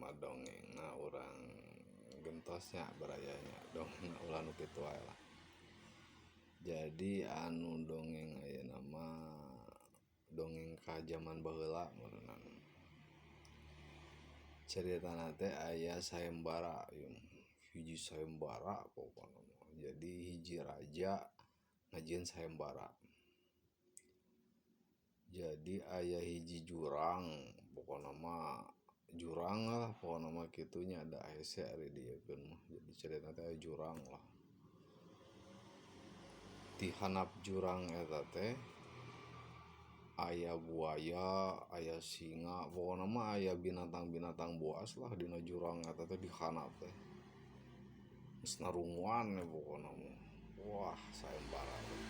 Mah dongengna urang gentos nya baraya nya dongengna ulah nu kitu wae lah. Jadi anu dongeng ayeuna mah dongeng ka jaman baheula meureunana. Caritana teh aya sayembara hiji sayembara pokona mah. Jadi hiji raja ngajieun sayembara. Jadi aya hiji jurang pokona mah jurang lah pokona mah kitu nya da hese ari dieukeun mah. Jadi caritana teh aya jurang lah. Ti handap jurang eta teh aya buaya, aya singa, pokona mah aya binatang-binatang buas lah dina jurang eta teh di handap teh. Geus narunguan we pokona mah. Wah sayembara teh.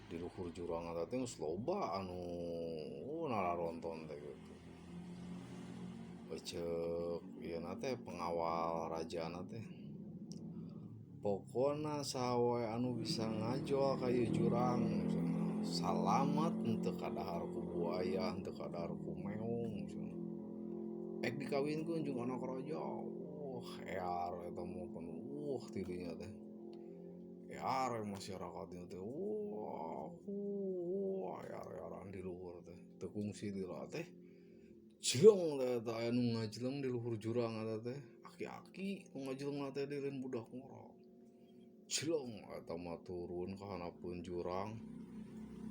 Di luhur jurang eta teh geus loba anu nararonton teh kitu. Ceuk ieuna teh pengawal rajana teh. Pokona saha wae anu bisa ngajol ka ieu jurang cenah salamet henteu kadahar ku buaya, henteu kadahar ku meong cenah. Ek dikawinkeun jeung anak raja. Wah ear eta mah pan wah ti dinya teh. Ear we masyarakatna teh wah wah ear-earan di luhur teh. Teu kungsi lila teh jleng teh eta aya nu ngajleng di luhur jurang eta teh aki-aki nu ngajlengna teh deui lain budak ngora. Jleng eta mah turun ka handapeun jurang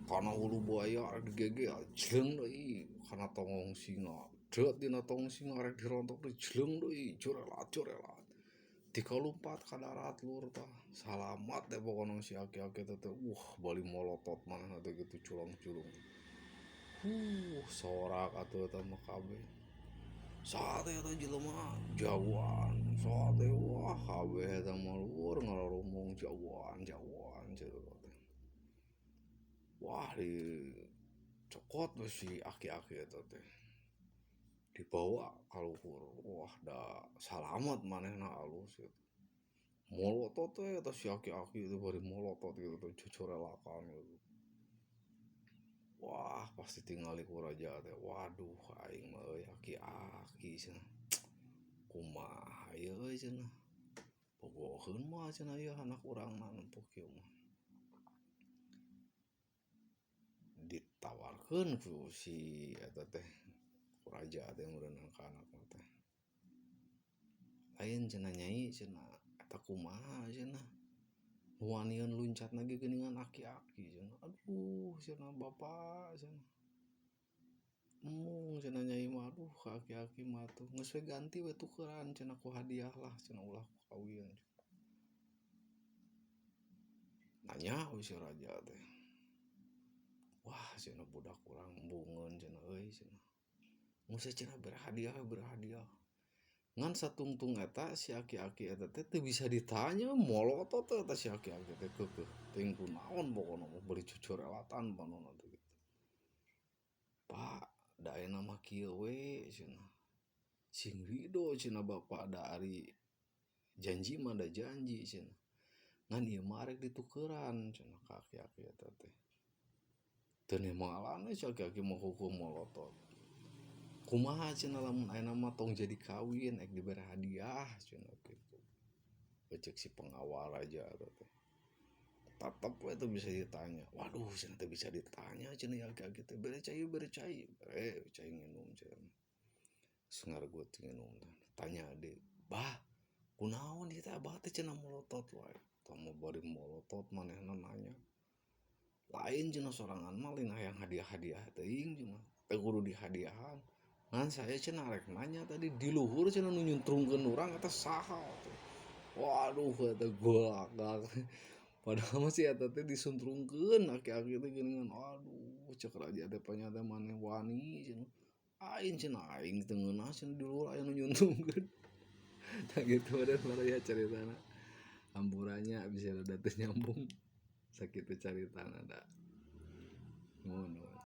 kana hulu buaya rek digegel jleng deui kana tonggong singa. Deut dina tonggong singa rek dirontok deui jleng deui jorelat jorelat. Tikalumpat ka darat luhur tah salamat teh pokona si aki-aki teh teh wah bali molotot manehna teh kitu culang-culung. Sorak atuh eta mah kabeh. Saha teh eta jelema jagoan, saha teh wah kabeh eta mah luhur ngararumung jagoan jagoan cenah teh. Wah dicokot we si aki-aki eta teh. Dibawa ka luhur, wah da salamet manehna alus kitu. Molotot we eta si aki-aki teh bari molotot kitu teh cocorelakan kitu. Wah pasti tingali ku raja teh, waduh aing mah euy aki-aki cenah. Kumaha ieu euy cenah. Bogoheun mah cenah ieu anak urang mah nempuh kieu mah. Ditawarkeun ku si eta teh ku raja teh meureunna ka anakna teh. Lain cenah nyai cenah eta kumaha cenah. Nu wanian luncatna ge geuningan aki-aki cenah. Aduh cenah bapa cenah. Embung cenah nyai mah aduh ka aki-aki mah atuh geus we ganti we tukeran cenah ku hadiah lah cenah ulah ku kawin. Nanya we si raja teh. Wah cenah budak urang embungeun cenah euy cenah. Geus we cenah bere hadiah bere hadiah. Ngan satungtung eta si aki-aki eta teh teu bisa ditanya molotot eta si aki-aki teh keukeuh teuing kunaon pokona mah bari cocorelatan panonna teh kitu. Pak da ayeuna mah kieu we cenah. Sing ridho cenah bapa da ari janji mah da janji cenah. Ngan ieu mah arek ditukeran cenah ka aki-aki eta teh. Teu nemalan we si aki-aki mah keukeun molotot. Kumaha cenah lamun ayeuna mah tong jadi kawin ek dibere hadiah cenah kitu. Ceuk si pengawal raja eta teh. Tetep we teu bisa ditanya. Waduh cenah teu bisa ditanya cenah ieu aki-aki teh bere cai bere cai. Bere cai nginum cenah. Geus ngaregut nginum teh. Tanya deui, "Bah, kunaon ieu teh abah teh cenah molotot wae." Tah mah bari molotot manehna nanya. Lain cenah sorangan mah lain hayang hadiah-hadiah teuing cenah. Teu kudu dihadiahan. Ngan saya cenah rek nanya tadi di luhur cenah nu nyuntrungkeun urang eta saha teh. Waduh eta golak. Padahal mah si eta teh disuntrungkeun aki-aki teh geuningan. Aduh ceuk raja teh panya teh maneh wani cenah. Aing cenah aing teu ngeunah cenah di luhur aya nu nyuntrungkeun. Tah kitu we baraya caritana. Hampuranya bisa rada teu nyambung. Sakitu caritana da. Nuhun.